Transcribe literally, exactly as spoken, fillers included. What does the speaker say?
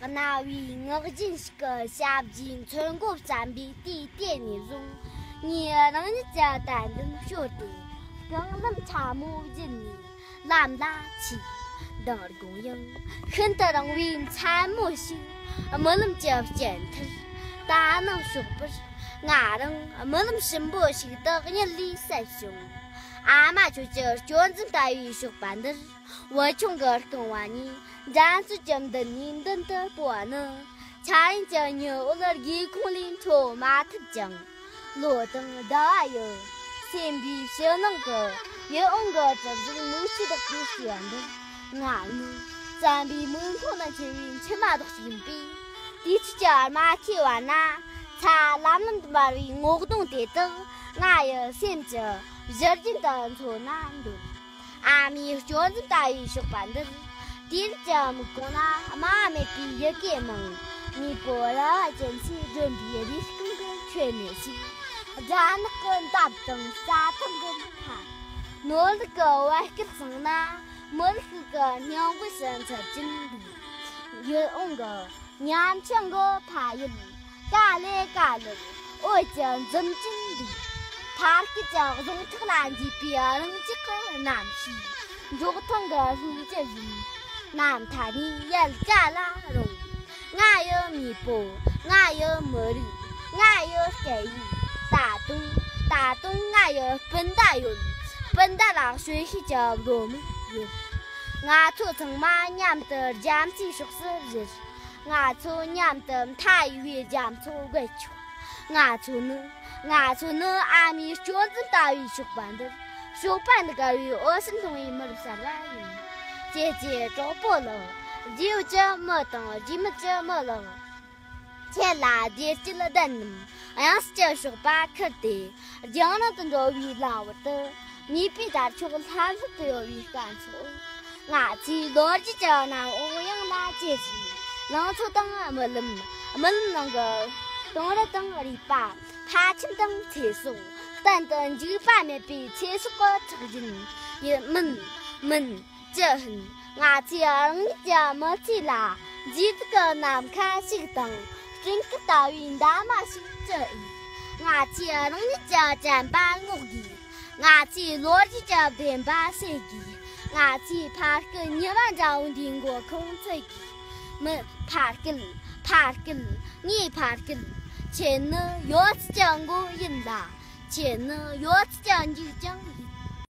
རྣ་བའི་ངག་རྒྱུན་ཞིག་གི་ཞབས་ཀྱིས་མཚོན་གོ་བརྩམས་པའི་དུས་དེ་ནས་བཟུང་ངས་རང་ཉིད་ཀྱི་དད་འདུན་ཤོར་ཏེ། རྐང་ལམ་ཕྲ་མོ་བརྒྱུད་ནས་ལམ་ལ་ཆས། མདང་དགོང་ཡང་ཤིན་ཏུ་རིང་བའི་མཚན་མོ་ཞིག་རྨི་ལམ་གྱི་སྐྱེད་མཐར་ད་ནངས་ཞོགས་པར་ང་རང་རྨི་ལམ་ཞིམ་པོ་ཞིག་ཏུ་གཉིད་ལས་སད་བྱུང་། ཨ་མ་ཁྱོད་ཀྱི་སྤྱོད་འཛིན་ལྟ་བུའི་ཞོགས་པ་འདིར། བུ་ཆུང་གི་རྐང་བ་གཉིས་འགྲན་རྩོད་ཀྱི་མདུན་ནས་མདུན་དུ་སྤོ་བ་ནི། འཆར་ཡན་གྱི་ཉི་འོད་སྒེའུ་ཁུང་ལས་འཕྲོ་མ་ཐུབ་ཅིང་། ལོ་དང་ཟླ་བ་ཡི་སེམས་པའི་ཕྱི་ནང་གི་ཡིད་འོང་གི་གྲིབ་གཟུགས་མིག་ཆུ་དག་གིས་བསུས་པ་འདིར། ང་ནི་བཙན་པོའི་མིག་ཁོང་ན་འཁྱིལ་བའི་མཆི་མ་དག་ཅིག་ཡིན་པས། དུས་ཚོད་ཀྱིས་མ་ཁེལ་བ་ན། ཚ་ལམ་ལམ་དུ་འབར་བའི་ངོ་གདོང་དེ་དག་ང་ཡི་སེམས་ཀྱི་གཞི་རྒྱུན་དུ་འཚོ་ན་འདོད། ཨ་མའི་སྤྱོད་འཛིན་ལྟ་བུའི་ཞོགས་པ་འདིར། དུས་རབས་ཀྱི་མིག་གོང་ན་སྨྲ་མེད་པའི་ཡི་གེ་མང་། མེས་པོ་ར་བ་ཅན་ཚོས་བསྒྲོན་པའི་རེ་སྐོང་གི་མཆོད་མེ་ཞིག་སྦྲ་ནག་གི་འདབས་དང་རྩྭ་ཐང་གི་མཐའ། ནོར་ལུག་གི་བད་སྐད་ཚང་ན་མི་རིགས་ཤིག་གི་སྙིང་དབུས་སུ་འཚེར་གྱིན་འདུག་ཡིད་འོང་གི་ཉམ་ཆུང་གི་ཕ་ཡུལ། དཀའ་ལས་དཀའ་ལས་འོད་ཀྱིས་འཛུམ་གྱིན་འདུག་ཕ་སྐད་ཀྱི་རྫོང་ཕྲག་ལ་འཇུས་པའི་རང་འཇགས་ཀྱི་གནམ་གཤིས། འབྲོག་ཐང་གི་ལྷུག་རྒྱུ་བཞིན་ནམ་མཐའ་ནས་ཡལ་ག་ལ་རུང་། ང་ཡི་མེས་པོ། ང་ཡི་མི་རིགས། ང་ཡི་སྐད་ཡིག་ད་དུང་། ད་དུང་ང་ཡི་སྤུན་ཟླ་ཡོད། སྤུན་ཟླ་ལ་གསོན་ཤུགས་ཀྱི་བློ་མིག་ཡོད། ང་ཚོ་ཚང་མ་མཉམ་དུ་རྒྱ་མཚོའི་ཕྱོགས་སུ་བཞུར། ང་ཚོ་མཉམ་དུ་མཐའ་ཡས་པའི་རྒྱ་མཚོ་བརྒལ་ཆོག་ང་ཚོ་ནི། ང་ཚོ་ནི་ཨ་མའི་སྤྱོད་འཛིན་ལྟ་བུའི་ཞོགས་པ་འདིར། ཞོགས་པ་འདི་དགའ་བའི་འོད་ཟེར་མཐོང་བའི་མི་རབས་གསར་བ་ཡིན། ཀྱེ་ཀྱེ་གྲོགས་པོ་ལགས། རྗེས་ཡོད་ཀྱི་མི་དང་རྗེས་མེད་ཀྱི་མི་ལགས། ཁྱེད་ལ་བདེ་སྐྱིད་ལྡན་ནམ་དབྱངས་གསལ་གྱི་ཞོགས་པ་ཁུར་ཏེ། རྒྱང་རིང་དུ་འགྲོ་བའི་ལམ་བར་དུ། མེས་པོའི་དར་ལྕོག་ལྷབ་ལྷུབ་ཏུ་གཡོ་བའི་སྐར་ཚོགས། ང་ཚོའི་ལོ་རྒྱུས་ཀྱི་གནམ་འོག་ཡངས་ལ་ཅེར་ཞིང་། ལང་ཚོ་དང་རྨི་ལམ། རྨི་ལམ་ནང་གི་སྟོང་ར་དང་རུས་པ། ཕ་ཁྱིམ་དང་ཚེ་སྲོག་གཏན་དུ་འཇིག་པ་མེད་པའི་ཚེ་སྲོག་གི་ཁྲག་རྒྱུན་ཡིན། མིན། མིན། ཅི་ཧིན། ང་ཚོས་རང་ཉིད་ཀྱི་མི་ཚེ་ལ་མཛེས་སྡུག་གི་ནམ་མཁའ་ཞིག་དང་སྤྲིན་དཀར་ལྟ་བུའི་འདབ་མ་ཞིག་བཅུ་ཡིན། ང་ཚོས་རང་ཉིད་ཀྱི་དྲན་པ་སྔོག་དགོས། ང་ཚོས་ལོ་རྒྱུས་ཀྱི་བདེན་པ་སེལ་དགོས། ང་ཚོས་ཕ་སྐད་ཉི་མ་འདྲ་བོ་འདིའི་མགོ་ཁུངས་འཚོལ་དགོས། མི། ཕ་སྐད། ཕ་སྐད། ངའི་ཕ་སྐད། ཁྱེད་ནི་ཡོད་ཚད་ཀྱི་མགོ་ཡིན་ལ། ཁྱེད་ནི་ཡོད་ཚད་ཀྱི་མཇུག་ཀྱང་ཡིན།